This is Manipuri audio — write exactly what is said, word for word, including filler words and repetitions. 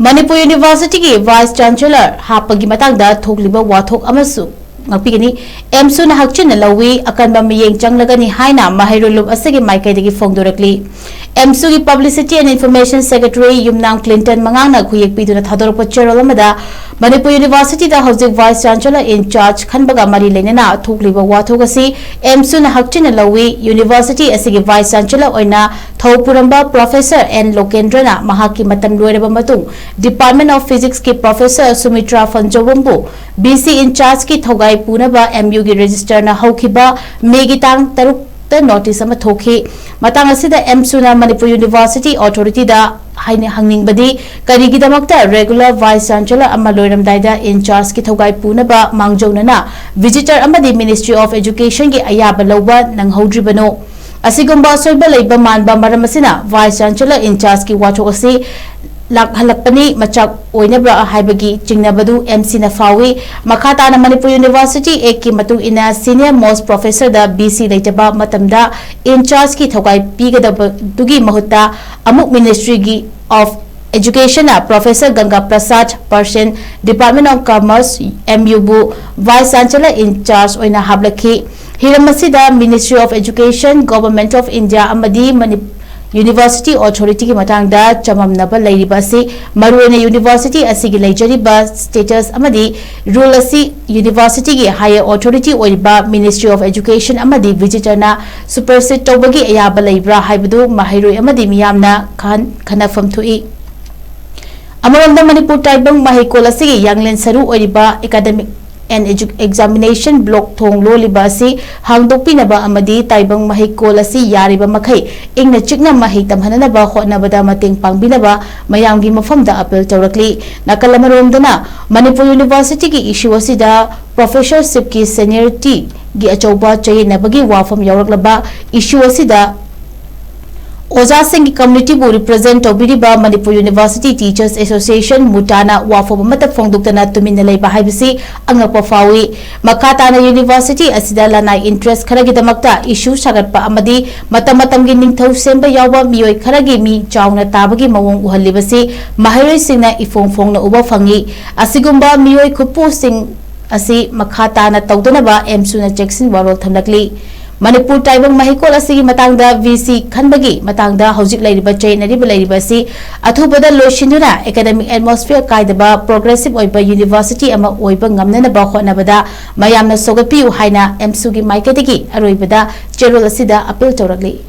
ꯃꯅꯤꯄꯨꯔ ꯌꯨꯅꯤꯚꯔꯁꯤꯇꯤꯒꯤ ꯚꯥꯏꯁ ꯆꯥꯟꯁꯦꯂꯔ ꯍꯥꯞꯄꯒꯤ ꯃꯇꯥꯡꯗ ꯊꯣꯛꯂꯤꯕ ꯋꯥꯊꯣꯛ ꯑꯃꯁꯨ ꯉꯥꯛꯄꯤꯒꯅꯤ꯫ ꯑꯦꯝꯁꯨꯅ ꯍꯛꯆꯤꯟꯅ ꯂꯧꯏ, ꯑꯀꯟꯕ ꯃꯤꯠꯌꯦꯡ ꯆꯪꯂꯒꯅꯤ ꯍꯥꯏꯅ ꯃꯍꯩꯔꯣꯏ ꯂꯨꯞ ꯑꯁꯤꯒꯤ ꯃꯥꯏꯀꯩꯗꯒꯤ ꯐꯣꯡꯗꯣꯔꯛꯂꯤ꯫ ꯑꯦꯝꯁꯨꯒꯤ Publicity and Information Secretary Yumnam Clinton ꯃꯉꯥꯡꯅ ꯈꯨꯌꯦꯛ ꯄꯤꯗꯨꯅ ꯊꯥꯗꯣꯔꯛꯄ ꯆꯦꯔꯣꯜ ꯑꯃꯗ, ꯃꯅꯤꯄꯨꯔ ꯌꯨꯅꯤꯚꯔꯁꯤꯇꯤꯗ ꯍꯧꯖꯤꯛ ꯚꯥꯏꯁ ꯆꯥꯟꯁꯦꯂꯔ in charge ꯈꯟꯕꯒ ꯃꯔꯤ ꯂꯩꯅꯅ ꯊꯣꯛꯂꯤꯕ ꯋꯥꯊꯣꯛ ꯑꯁꯤ ꯑꯦꯝꯁꯨꯅ ꯍꯛꯆꯤꯟꯅ ꯂꯧꯏ꯫ ꯌꯨꯅꯤꯚꯔꯁꯤꯇꯤ ꯑꯁꯤꯒꯤ ꯚꯥꯏꯁ ꯆꯥꯟꯁꯦꯂꯔ ꯑꯣꯏꯅ ꯊꯧ ꯄꯨꯔꯝꯕ ꯄ꯭ꯔꯣꯐꯦꯁꯔ ꯑꯦꯟ ꯂꯣꯀꯦꯟꯗ꯭ꯔꯅ ꯃꯍꯥꯛꯀꯤ ꯃꯇꯝ ꯂꯣꯏꯔꯕ ꯃꯇꯨꯡ, Department of Physics ꯀꯤ professor ꯁꯨꯃꯤꯇ꯭ꯔꯥ ꯐꯟꯖꯧꯕꯝꯕꯨ V C in charge ꯀꯤ ꯊꯧꯒꯥꯏ ꯄꯨꯅꯕ ꯑꯦꯝ ꯌꯨꯒꯤ ꯔꯦꯖꯤꯁꯇꯔꯅ ꯍꯧꯈꯤꯕ ꯃꯦꯒꯤ ꯇꯥꯡ ꯇꯔꯨꯛꯇ ꯅꯣꯇꯤꯁ ꯑꯃ ꯊꯣꯛꯈꯤ꯫ ꯃꯇꯥꯡ ꯑꯁꯤꯗ ꯑꯦꯝꯁꯨꯅ ꯃꯅꯤꯄꯨꯔ ꯌꯨꯅꯤꯚꯔꯁꯤꯇꯤ ꯑꯣꯊꯣꯔꯤꯇꯤꯗ ꯍꯥꯏꯅ ꯍꯪꯅꯤꯡꯕꯗꯤ, ꯀꯔꯤꯒꯤꯗꯃꯛꯇ ꯔꯦꯒꯨꯂꯔ ꯚꯥꯏꯁ ꯆꯥꯟꯁꯦꯂꯔ ꯑꯃ ꯂꯣꯏꯔꯝꯗꯥꯏꯗ in charge ꯀꯤ ꯊꯧꯒꯥꯏ ꯄꯨꯅꯕ ꯃꯥꯡꯖꯧꯅꯅ ꯚꯤꯖꯤꯇꯔ ꯑꯃꯗꯤ Ministry of Education ꯒꯤ ꯑꯌꯥꯕ ꯂꯧꯕ ꯅꯪꯍꯧꯗ꯭ꯔꯤꯕꯅꯣ? ꯑꯁꯤꯒꯨꯝꯕ ꯑꯁꯣꯏꯕ ꯂꯩꯕ ꯃꯥꯟꯕ ꯃꯔꯝ ꯑꯁꯤꯅ ꯚꯥꯏꯁ ꯆꯥꯟꯁꯦꯂꯔ in charge ꯀꯤ ꯋꯥꯊꯣꯛ ꯑꯁꯤ ꯂꯥꯛꯍꯜꯂꯛꯄꯅꯤ, ꯃꯆꯥꯛ ꯑꯣꯏꯅꯕ꯭ꯔꯥ ꯍꯥꯏꯕꯒꯤ ꯆꯤꯡꯅꯕꯗꯨ ꯑꯦꯝ ꯁꯤꯅ ꯐꯥꯎꯏ꯫ ꯃꯈꯥ ꯇꯥꯅ ꯃꯅꯤꯄꯨꯔ ꯌꯨꯅꯤꯚꯔꯁꯤꯇꯤ ꯑꯦꯛꯀꯤ ꯃꯇꯨꯡ ꯏꯟꯅ senior most professor ꯗ ꯚꯤ ꯁꯤ ꯂꯩꯇꯕ ꯃꯇꯝꯗ in charge ꯀꯤ ꯊꯧꯒꯥꯏ ꯄꯤꯒꯗꯕꯗꯨꯒꯤ ꯃꯍꯨꯠꯇ ꯑꯃꯨꯛ Ministry of Education ꯅ ꯄ꯭ꯔꯣꯐꯦꯁꯔ ꯒꯪꯒꯥ Prasad Prasain, Department of Commerce, M U B vice chancellor in charge ꯑꯣꯏꯅ ꯍꯥꯞꯂꯛꯈꯤ꯫ ꯍꯤꯔꯝ ꯑꯁꯤꯗ Ministry of Education, Government of India ꯑꯃꯗꯤ ꯃꯅꯤ-, ꯌꯨꯅꯤꯚꯔꯁꯤꯇꯤ ꯑꯣꯊꯣꯔꯤꯇꯤꯒꯤ ꯃꯇꯥꯡꯗ ꯆꯃꯝꯅꯕ ꯂꯩꯔꯤꯕ ꯑꯁꯤ ꯃꯔꯨꯑꯣꯏꯅ ꯌꯨꯅꯤꯚꯔꯁꯤꯇꯤ ꯑꯁꯤꯒꯤ ꯂꯩꯖꯔꯤꯕ status ꯑꯃꯗꯤ rule ꯑꯁꯤ ꯌꯨꯅꯤꯚꯔꯁꯤꯇꯤꯒꯤ higher authority ꯑꯣꯏꯔꯤꯕ Ministry of Education ꯑꯃꯗꯤ ꯚꯤꯖꯤꯇꯔꯅ supersede ꯇꯧꯕꯒꯤ ꯑꯌꯥꯕ ꯂꯩꯕ꯭ꯔꯥ ꯍꯥꯏꯕꯗꯨ ꯃꯍꯩꯔꯣꯏ ꯑꯃꯗꯤ ꯃꯤꯌꯥꯝꯅ ꯈꯟ-, ꯈꯟꯅꯐꯝ ꯊꯣꯛꯏ꯫ ꯑꯃꯔꯣꯝꯗ ꯃꯅꯤꯄꯨꯔ ꯇꯥꯏꯕꯪ ꯃꯍꯩꯀꯣꯜ ꯑꯁꯤꯒꯤ ꯌꯥꯡꯂꯦꯟ ꯁꯔꯨ ꯑꯣꯏꯔꯤꯕ Academic and Edu-, Examination Block ꯊꯣꯡ ꯂꯣꯜꯂꯤꯕ ꯑꯁꯤ ꯍꯥꯡꯗꯣꯛꯄꯤꯅꯕ ꯑꯃꯗꯤ ꯇꯥꯏꯕꯪ ꯃꯍꯩꯀꯣꯜ ꯑꯁꯤ ꯌꯥꯔꯤꯕ ꯃꯈꯩ ꯏꯪꯅ ꯆꯤꯛꯅ ꯃꯍꯩ ꯇꯝꯍꯟꯅꯕ ꯍꯣꯠꯅꯕꯗ ꯃꯇꯦꯡ ꯄꯥꯡꯕꯤꯅꯕ ꯃꯌꯥꯝꯒꯤ ꯃꯐꯝꯗ appeal ꯇꯧꯔꯛꯂꯤ꯫ ꯅꯥꯀꯜ ꯑꯃꯔꯣꯝꯗꯅ ꯃꯅꯤꯄꯨꯔ ꯌꯨꯅꯤꯚꯔꯁꯤꯇꯤꯒꯤ issue ꯑꯁꯤꯗ professorship ꯀꯤ seniority ꯒꯤ ꯑꯆꯧꯕ ꯆꯌꯦꯠꯅꯕꯒꯤ ꯋꯥꯐꯝ ꯌꯥꯎꯔꯛꯂꯕ issue ꯑꯁꯤꯗ ꯑꯣꯖꯥꯁꯤꯡꯒꯤ ꯀꯝꯃ꯭ꯌꯨꯅꯤꯇꯤꯕꯨ ꯔꯤꯄ꯭ꯔꯖꯦꯟꯠ ꯇꯧꯕꯤꯔꯤꯕ ꯃꯅꯤꯄꯨꯔ ꯌꯨꯅꯤꯚꯔꯁꯤꯇꯤ ꯇꯤꯆꯔꯁ ꯑꯦꯁꯣꯁꯤꯌꯦꯁꯟ, ꯃꯨꯇꯥꯅ ꯋꯥꯐꯝ ꯑꯃꯠꯇ ꯐꯣꯡꯗꯣꯛꯇꯅ ꯇꯨꯃꯤꯟꯅ ꯂꯩꯕ ꯍꯥꯏꯕꯁꯤ ꯑꯉꯛꯄ ꯐꯥꯎꯏ꯫ ꯃꯈꯥ ꯇꯥꯅ ꯌꯨꯅꯤꯚꯔꯁꯤꯇꯤ ꯑꯁꯤꯗ ꯂꯅꯥꯏ ꯏꯟꯇꯔꯦꯁ ꯈꯔꯒꯤꯗꯃꯛꯇ ꯏꯁꯨ ꯁꯥꯒꯠꯄ ꯑꯃꯗꯤ ꯃꯇꯝ ꯃꯇꯝꯒꯤ ꯅꯤꯡꯊꯧ ꯁꯦꯝꯕ ꯌꯥꯎꯕ ꯃꯤꯑꯣꯏ ꯈꯔꯒꯤ ꯃꯤ ꯆꯥꯎꯅ ꯇꯥꯕꯒꯤ ꯃꯑꯣꯡ ꯎꯍꯜꯂꯤꯕꯁꯤ ꯃꯍꯩꯔꯣꯏꯁꯤꯡꯅ ꯏꯐꯣꯡ ꯐꯣꯡꯅ ꯎꯕ ꯐꯪꯏ꯫ ꯑꯁꯤꯒꯨꯝꯕ ꯃꯤꯑꯣꯏ ꯈꯨꯠꯄꯨꯁꯤꯡ ꯑꯁꯤ ꯃꯈꯥ ꯇꯥꯅ ꯇꯧꯗꯅꯕ ꯑꯦꯝꯁꯨꯅ ꯆꯦꯛꯁꯤꯟ ꯋꯥꯔꯣꯜ ꯊꯝꯂꯛꯂꯤ꯫ ꯃꯅꯤꯄꯨꯔ ꯇꯥꯏꯕꯪ ꯃꯍꯩꯀꯣꯜ ꯑꯁꯤꯒꯤ ꯃꯇꯥꯡꯗ ꯚꯤ ꯁꯤ ꯈꯟꯕꯒꯤ ꯃꯇꯥꯡꯗ ꯍꯧꯖꯤꯛ ꯂꯩꯔꯤꯕ ꯆꯌꯦꯠꯅꯔꯤꯕ ꯂꯩꯔꯤꯕ ꯑꯁꯤ ꯑꯊꯨꯕꯗ ꯂꯣꯏꯁꯤꯟꯗꯨꯅ ꯑꯦꯀꯥꯗꯃꯤꯛ ꯑꯦꯠꯃꯣꯁꯐꯤꯌꯔ ꯀꯥꯏꯗꯕ, ꯄ꯭ꯔꯣꯒ꯭ꯔꯦꯁꯤꯚ ꯑꯣꯏꯕ ꯌꯨꯅꯤꯚꯔꯁꯤꯇꯤ ꯑꯃ ꯑꯣꯏꯕ ꯉꯝꯅꯅꯕ ꯍꯣꯠꯅꯕꯗ ꯃꯌꯥꯝꯅ ꯁꯧꯒꯠꯄꯤꯌꯨ ꯍꯥꯏꯅ ꯑꯦꯝꯁꯨꯒꯤ ꯃꯥꯏꯀꯩꯗꯒꯤ ꯑꯔꯣꯏꯕꯗ ꯆꯦꯔꯣꯜ ꯑꯁꯤꯗ ꯑꯄꯤꯜ ꯇꯧꯔꯛꯂꯤ꯫